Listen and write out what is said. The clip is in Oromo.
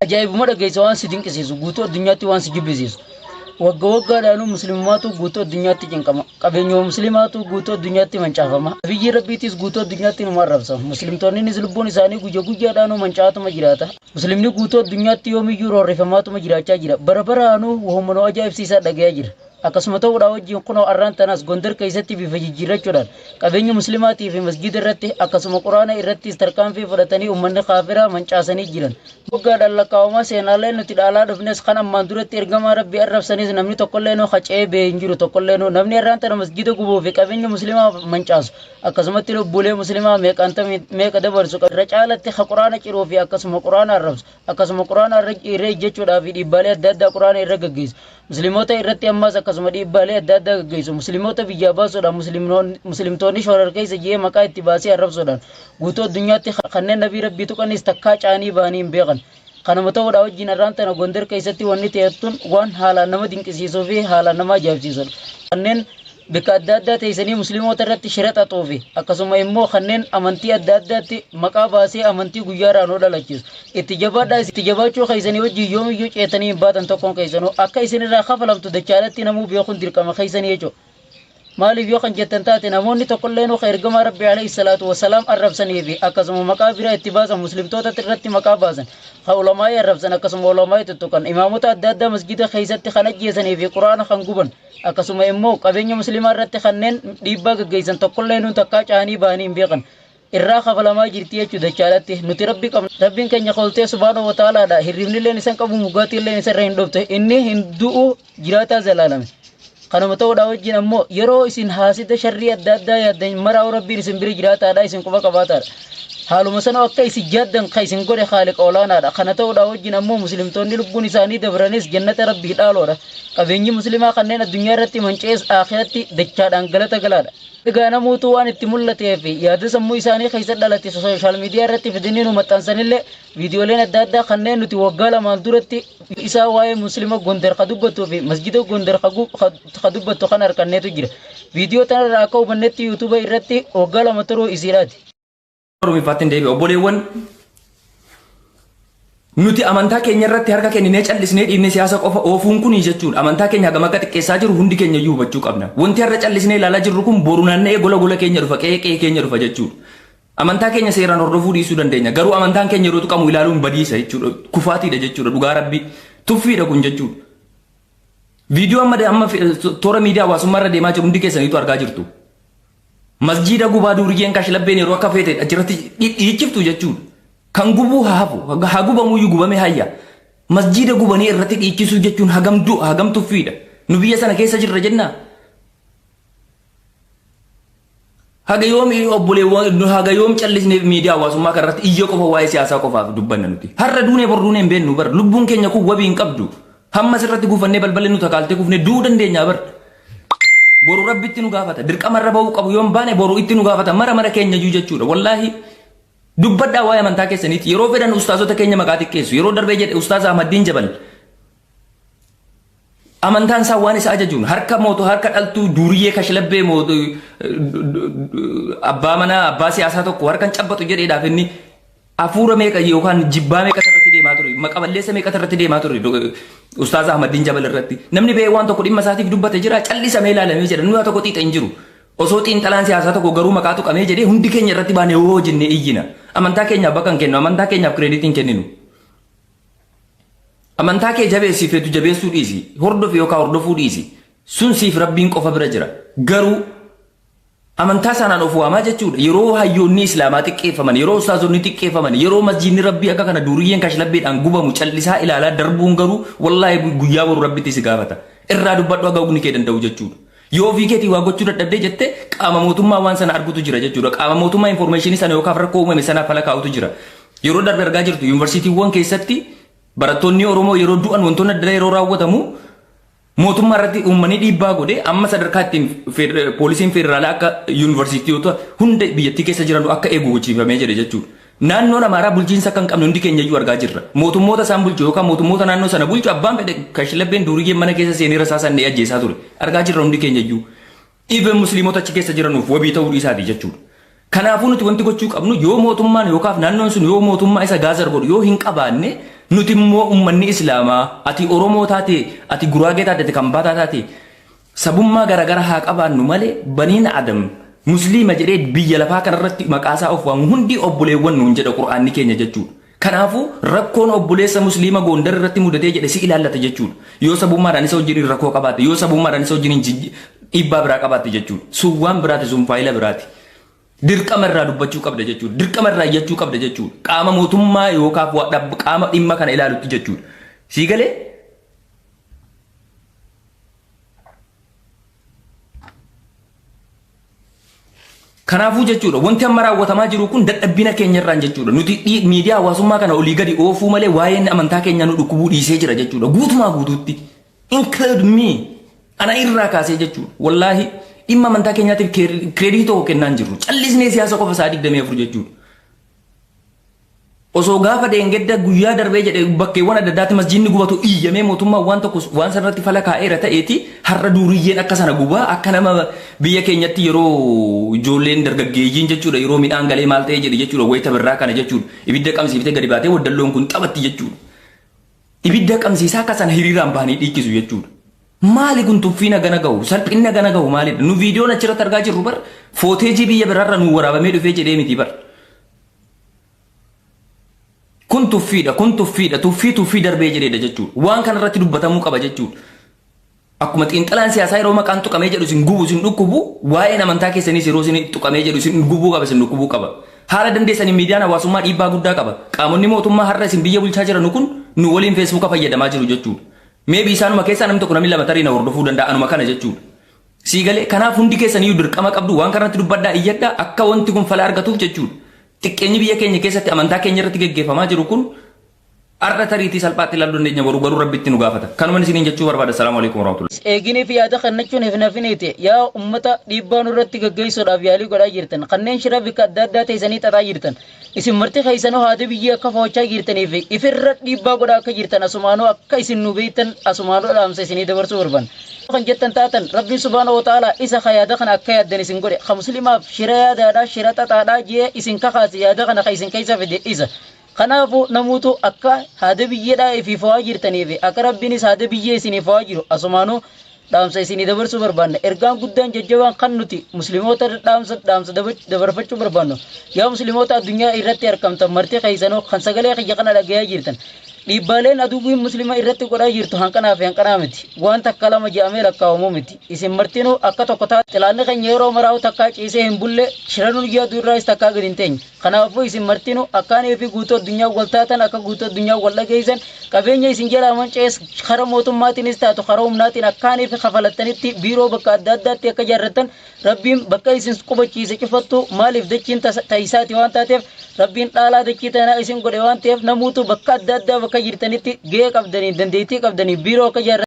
Ajaa'ibuma dhageessa waan si dinqisiisu, guutuu addunyaatti waan si jibbisiisu. Wagga waggaadhaanuu muslimumaatu guutuu addunyaatti cinqama. Qabeenyuma muslimaatu guutuu addunyaatti mancaafama. Biyyi rabbiitis guutuu addunyaatti numa arrabsama. Muslimtoonnis lubbuun isaanii guyya guyyaadhaanuu mancaatuma jiraata. Muslimni guutuu addunyaatti yoomiyyuu roorrifamaatuma jiraachaa jira. Bara baraanuu wahuma ajaa'ibsiisaa dhagayaa jira. Akkasuma ta'uudhaa wajjin kunoo arraan tanaas Gondar keessatti bifa jijjiirrachuudhaan qabeenya muslimaatii fi masjida irratti akkasuma quraana irrattis tarkaanfii fudhatanii uummanni kaafiraa mancaasanii jiran. Waggaadhaan lakkaa'amaa seenaalee nuti dhaalaa dhufnes kan ammaan duratti ergamaa rabbii arrabsanis namni tokkollee nuu hacee ba'ee hin jiru tokkollee nuu namni arraan tana masjida gubuu fi qabeenya muslimaa mancaasu akkasumatti lubbuulee muslimaa meeqa dabarsu irra caalatti ha quraana ciruu fi akkasuma quraana arrabsu akkasuma quraana irra ejjechuudhaa fi dhiibbaalee adda addaa quraana irra gaggeessu. Musliimoota irratti ammas akkasuma dhiibbaalee adda addaa gaggeessu. Musliimoota biyyaa baasuudhaan muslimtoonni shorar keessa ji'ee maqaa itti baasee arrabsuudhaan guutuu addunyaatti kanneen nabii rabbii tuqanis takkaa caanii ba'anii hin beekan. Kanuma ta'uudhaa wajjin arraan tana Gondar keessatti wanni ta'e waan haalaan nama dinqisiisuu fi haalaan nama ajaa'ibsiisudha. Kanneen bakka adda addaa teessanii musliimoota irratti shira xaxuu fi akkasuma immoo kanneen amantii adda addaatti maqaa baasee amantii guyyaa raanoo dhalachiisu. Itti jabaadhaa, itti jabaachuu keessanii wajjin yoomiyyuu ceetanii hin baatan tokkoon keessanuu akka isinirraa kafalamtu dachaadhatti namuu beekuun dirqama keessanii jechuudha. Maaliif yoo kan jettan taate namoonni tokkollee nu ergamaa rabbi alayhi salaatu wasalaam arrabsanii fi akkasuma maqaa biraa itti baasan muslimtoota irratti maqaa baasan ha ulamaa'ii arrabsan akkasuma ulamaa'ii tuttuqan imaamota adda addaa masjida keessatti kan ajjeesanii fi quraana kan guban akkasuma immoo qabeenya muslimaa irratti kanneen dhiibbaa gaggeessan tokkollee nu takkaa caanii ba'anii hin beekan. Irraa kafalamaa jirti jechuudha dachaadhatti nuti rabbi qabna. Rabbiin keenya koltee subhaanahu wa ta'aalaadha. Hirribni illee isan qabu mugaatii illee isarra hin dhofte inni hin du'u jiraataa zalaalame. Kanuma ta'uudhaa wajjin ammoo yeroo isin haasida sharrii adda addaa yaaddan maraa rabbiin isin bira jiraataadha isin quba qabaataadha. Haaluma sana akka isin jaaddan kan isin godhe haaliqa olaanaadha. Kana ta'uudhaa wajjin ammoo muslimtoonni lubbuun isaanii dabranis jannata rabbii dhaaloodha. Qabeenyi muslimaa kanneen addunyaa irratti mancees akhiratti dachaadhaan galata galaadha. Egaa namoota waan itti mul'atee fi yaada sammuu isaanii keessa dhalate sooshaal miidiyaa irratti fidanii nu maxxansanillee viidiyooleen adda addaa kanneen nuti waggaa lamaan duratti isaa waa'ee muslima Gondar ka dubbattuu fi masjida Gondar ka dubbattu kan harkanneetu jira. Viidiyoo tanarraa akka hubannetti yuutuuba irratti waggaa lama turuu isiidhaati. Oromifaatti hin deebi'e obboleewwan nuti amantaa keenya irratti harka kenninee callisnee dhiibnee siyaasa qofa oofuun kuni jechuudha. Amantaa keenya hagam akka xiqqeessaa jiru hundi keenya iyyuu hubachuu qabna. Wanti har'a callisnee ilaalaa jirru kun boru naanna'ee gola gola keenya dhufa, qe'ee qe'ee keenya dhufa jechuudha. Amantaa keenya seeraan hordofuu dhiisuu dandeenya. Garuu amantaan keenya yeroo tuqamu ilaaluun badiisa jechuudha. Kufaatiidha jechuudha. Dhugaa rabbii. Tuffiidha kun jechuudha. Viidiyoo amma amma toora miidiyaa hawaasummaa irra deemaa jiru hundi keessaniitu argaa jirtu. Masjiida gubaa duuriyyeen kashlabbeen yeroo akka feete achirratti dhiichiftu jechuudha. Kan gubuu haa hafu, haa gubamuyyuu gubame hayya. Masjiida gubanii irratti dhiichisuu jechuun hagam du'a, hagam tuffiidha. Nu biyya sana keessa jirra jennaa. Haga yoom obboleewwan haga yoom callisnee miidiyaa hawaasummaa kanarratti iyya qofa waa'ee siyaasaa qofaaf dubbanna nuti. Har'a duunee bor duunee hin beeknu bar lubbuun keenya kun wabii hin qabdu. Hamma sirratti gufannee balballi nu takaaltee kufnee du'uu dandeenya bar. Boru rabbitti nu gaafata. Dirqama irra bahuu qabu yoon baane boru itti nu gaafata. Mara mara keenya iyyuu jechuudha. Wallaahi dubbadhaa waa'ee amantaa keessaniiti. Yeroo fedhan ustaazota keenya maqaa xiqqeessu. Yeroo darbee jedhe ustaaz Ahmaddiin Jabal. Amantaan isaa waan isa ajajuun harka mootu harka dhaltuu duuriyyee kashlabbee mootu abbaa manaa abbaa siyaasaa tokko harkan cabbatu jedheedhaaf inni hafuura meeqa yookaan jibbaa meeqa irratti deemaa ture maqa balleessa meeqa irratti deemaa ture ustaaz Ahmaddiin Jabal irratti namni ba'ee waan tokko dhimma isaatiif dubbate jira callisamee ilaalamee jedha namni waa tokko xiixa hin jiru. Osoo xiinxalaan siyaasaa tokko garuu maqaa tuqamee jedhee hundi keenya irratti baanee hoo jennee iyyina. Amantaa keenyaaf bakka hin kennu amantaa keenyaaf kireeditii hin kenninu. Amantaa kee jabeessii feetu jabeessuu dhiisi. Hordofi yookaan hordofuu dhiisi. Sun siif rabbiin qofa bira jira. Garuu amantaa sanaan of waamaa jechuudha. Yeroo hayyoonni islaamaa xiqqeeffaman, yeroo ustaazonni xiqqeeffaman, yeroo masjiidni rabbii akka kana duuriyyeen kashlabbeedhaan gubamu callisaa ilaalaa darbuun garuu wallaahi guyyaa boru rabbitti si gaafata. Irraa dubbadhu haga hugni kee danda'u jechuudha. Yoo ofii keetii waa gochuu dadhabdee jette qaama mootummaa waan sana argutu jira jechuudha. Qaama mootummaa infoormeeshinii sana yookaan rakkoo uumame sanaaf fala kaa'utu jira. Yeroo darbe argaa jirtu yuunivarsiitiiwwan keessatti barattoonni Oromoo yeroo du'an wantoonni adda addaa yeroo raawwatamu mootummaa irratti uummanni dhiibbaa godhe amma sadarkaa ittiin poolisiin federaalaa akka yuunivarsiitiiwwan hunda biyyattii keessa jiran akka eegu gochiifamee jira jechuudha. Naannoon Amaaraa bulchiinsa akka hin qabne hundi keenya iyyuu argaa jirra. Mootummoota isaan bulchu yookaan mootummoota naannoo sana bulchu abbaan fedhe kashlabbeen duuriyyeen mana keessa seenee rasaasaan ni ajjeesaa ture. Argaa jirra hundi keenya iyyuu. Even musliimota achi keessa jiranuuf wabii ta'uu dhiisaati jechuudha. Kanaafuu nuti wanti gochuu qabnu yoo mootummaan yookaan naannoon sun yoo mootummaa isa gaazar godhu yoo hin qabaanne Nuti immoo uummanni Islaamaa, ati Oromoo taate, ati Guraagee taate, ati Kambaataa taate, sabummaa garaagaraa haa qabaannu malee, baniin Adam Musliima jedhee biyya lafaa kanarratti maqaasaa of waamu hundi obboleewwan nuun jedha Qur'aanni keenya jechuudha. Kanaafuu rakkoon obboleessa Musliima Gondar irratti mudatee jedhe si ilaallata jechuudha. Yoo sabummaadhaan isa wajjin rakkoo qabaatte, yoo sabummaadhaan isa wajjin dhiibbaa biraa qabaatte jechuudha. Sun waan biraati, sun faayila biraati. Dirqama irraa dubbachuu qabda jechuudha. Dirqama irraa iyyachuu qabda jechuudha. Qaama mootummaa yookaan qaama dhimma kana ilaalutti jechuudha. Sii galee? Kanaafuu jechuudha, wanti amma raawwatamaa jiru kun dadhabbina keenya irraan jechuudha. Nuti miidiyaa hawaasummaa kana olii gadi oofuu malee waa'een amantaa keenyaa nu dhukkubuu dhiisee jira jechuudha. Guutumaa guutuutti. Include me. Ana irraa kaasee jechuudha. Wallaahi, dhimma amantaa keenyaatiif credit tokko kennaa hin jirru. Callisnee siyaasa qofa sa'a 24 jechuudha. Osoo gaafa deengedda guyyaa darbee jedhe bakkeewwan adda addaatti masjiidni gubatu iyyamee, mootummaan waan tokko waan sanarratti fala kaa'eera ta'eeti, har'a duuriyyeen akka sana gubaa, akka nama biyya keenyatti yeroo ijoolleen dargaggeeyyiin jechuudha, yeroo midhaan galee maal ta'ee jedhe jechuudha, wayita birraa kana jechuudha, ibidda qabsiiftee gadi baatee waddalloon kun taphatti jechuudha. Ibidda qabsiisaa akka sana hiriiraan bahanii dhiichisu jechuudha. Maali kun? Tuffiin gana gahu, salphinna gana gahu maalidha? Nu viidiyoon achirratti argaa jirru bar footeejii biyya biraarra nu waraabamee dhufee jedhee miti bar. Kun tuffiidha, kun tuffiidha, tuffii tuffii darbee jedheedha jechuudha. Waan kanarratti dubbatamuu qaba jechuudha. Akkuma xiinxalaan siyaasaa yeroo maqaan tuqamee jedhu isin gubu, isin dhukkubu, waa'een amantaa keessaniis yeroo isin tuqamee jedhu isin gubuu qaba, isin dhukkubuu qaba. Haala dandeessanii miidiyaan hawaasummaa dhiibbaa guddaa qaba. Qaamonni mootummaa har'a isin biyya bulchaa jiran kun nu waliin Feesbuuka fayyadamaa jiru jechuudha. Maybe isaanuma keessaa namni tokko, namni lama tarii na hordofuu danda'a anuma kana jechuudha. Sii galee? Kanaaf hundi keessaniyyuu dirqama qabdu, waan kanatti dubbadhaa, iyyadhaa, akka wanti kun fala argatuuf jechuudha. Xiqqeenyi biyya keenya keessatti amantaa keenya irratti geggeeffamaa jiru kun har'a tariitii salphaatti ilaaluu dandeenya, boruu garuu Rabbitti nu gaafata. Kanuma isiniin jechuu barbaada. Salaamu alaikum warahmatullahi. Eeginii fi yaada kennachuun hin hafiniiti. Yaa ummata dhiibbaa nurratti gaggeessuudhaaf yaalii godhaa jirtan, kanneen shira bikka adda addaa teessanii xaxaa jirtan, isin marti keessanuu haati biyyi akka fo'achaa jirtanii fi ifirra dhiibbaa godhaa akka jirtan asumaanuu akka isin nu beektan asumaanuu dhaamsa isinii dabarsuu barban. Kan jettan taatan, Rabbiin subhaanahu wa ta'ala isa ka yaada kana akka yaaddan isin godhe, ka Muslimaaf shira yaadaadhaa, shira xaxaadhaa jee isin kakaase, yaada kana ka isin keessa fide isa. Kanaafuu namuutu akka haada biyyeedhaa ifii fo'aa jirtanii fi akka Rabbiinis haada biyyee isinii fo'aa jiru asumaanuu dhaamsa isinii dabarsuu barbaanna. Ergaan guddaan jajjabaan kan nuti Musliimoota dhaamsa dabarfachuu barbaannu, yaa Musliimoota addunyaa irratti argamtan marti keessanuu kan sagalee kiyya kana dhagayaa jirtan, dhiibbaaleen aduwwiin Muslima irratti godhaa jirtu hanqanaa fi hanqanaa miti. Waan takka lama je'amee lakkaa'amuu miti. Isin martinuu akka tokko taate, xilaanni keenya yeroo maraa'u takkaa ciisee hin bulle, shiranuun yaaduu irraas takkaa gadi hin teenye. Kanaafuu isin martinuu akkaanii fi guutuu addunyaa wal taatan, akka guutuu addunyaa wal dhageessan, qabeenya isin jalaa mancees karaa mootummaatiinis taatu karaa humnaatiin akkaanii fi kafalattanitti biiroo bakka adda addaatti akka ijaarrattan, Rabbiin bakka isin qubachiise cufattu, maaliif dachiin ta'isaati waan taateef, Rabbiin dhaalaa dachii tanaa isin godhe waan ta'eef, namuutu bakka adda addaa bakka jirtanitti gahee qabdanii, dandeettii qabdanii biiroo akka ijaarratan.